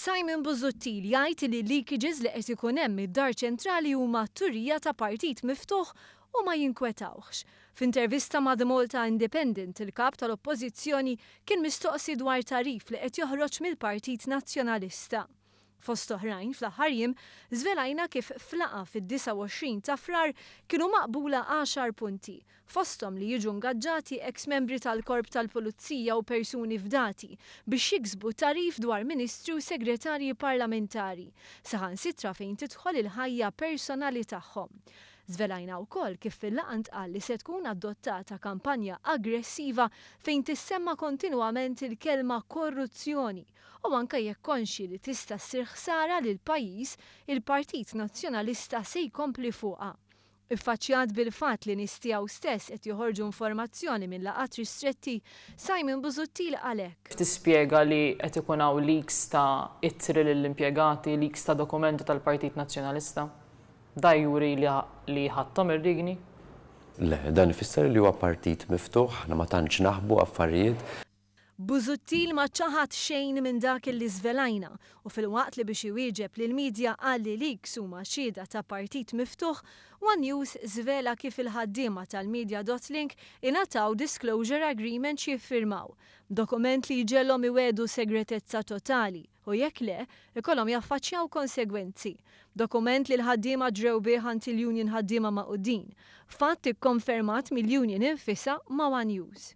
Simon Busuttil jgħid li leakages li qed ikun hemm mid-Dar Ċentrali huma turija ta' partit miftuħ u ma jinkwetawhx. F'intervista ma' The Malta Independent, il-kap tal-Oppożizzjoni kien mistoqsi dwar tagħrif li qed joħroġ mill-Partit Nazzjonalista. Fost oħrajn, fl-aħħar jiem, żvelajna kif f'laqgħa fid-29 ta' Frar kienu maqbula għaxar punti, fosthom li jiġu ngaġġati eks-membri tal-Korp tal-Pulizija u persuni fdati biex jiksbu tagħrif dwar ministri u segretarji parlamentari, saħansitra fejn tidħol il-ħajja personali tagħhom. Żvelajna wkoll kif fil-laqgħa ntqal li se tkun adottata kampanja aggressiva fejn tissemma kontinwament il-kelma korruzzjoni u anke jekk konxji li tista' ssir ħsara lill-pajjiż, il-Partit Nazzjonalista se jkompli fuqha. Iffaċċjat bil-fatt li nies tiegħu stess qed joħorġu informazzjoni minn laqgħat ristretti, Simon Busuttil qal hekk. Tispjega li qed ikun hawn leaks ta' ittri lill-impjegati, leaks ta' dokumenti tal-Partit Nazzjonalista? Da juri li ħadthom ir-riedni? Le, dan ifisser li huwa partit miftuħ, aħna ma tantx naħbu affarijiet. Busuttil ma ċaħad xejn minn dak li żvelajna u filwaqt li biex iwieġeb lill-midja qal li leaks huma xhieda ta' partit miftuħ, One News żvela kif il-ħaddiema tal-Media.Link ingħataw disclosure agreement x'jiffirmaw, dokument li jġegħelhom iwiegħdu segretezza totali u jekk le, ikollhom jaffaċċjaw konsegwenzi. Dokument li l-ħaddiema ġrew bih għand il-Union Ħaddiema Magħqudin. Fatt ikkonfermat mill-Union infisha ma' One News.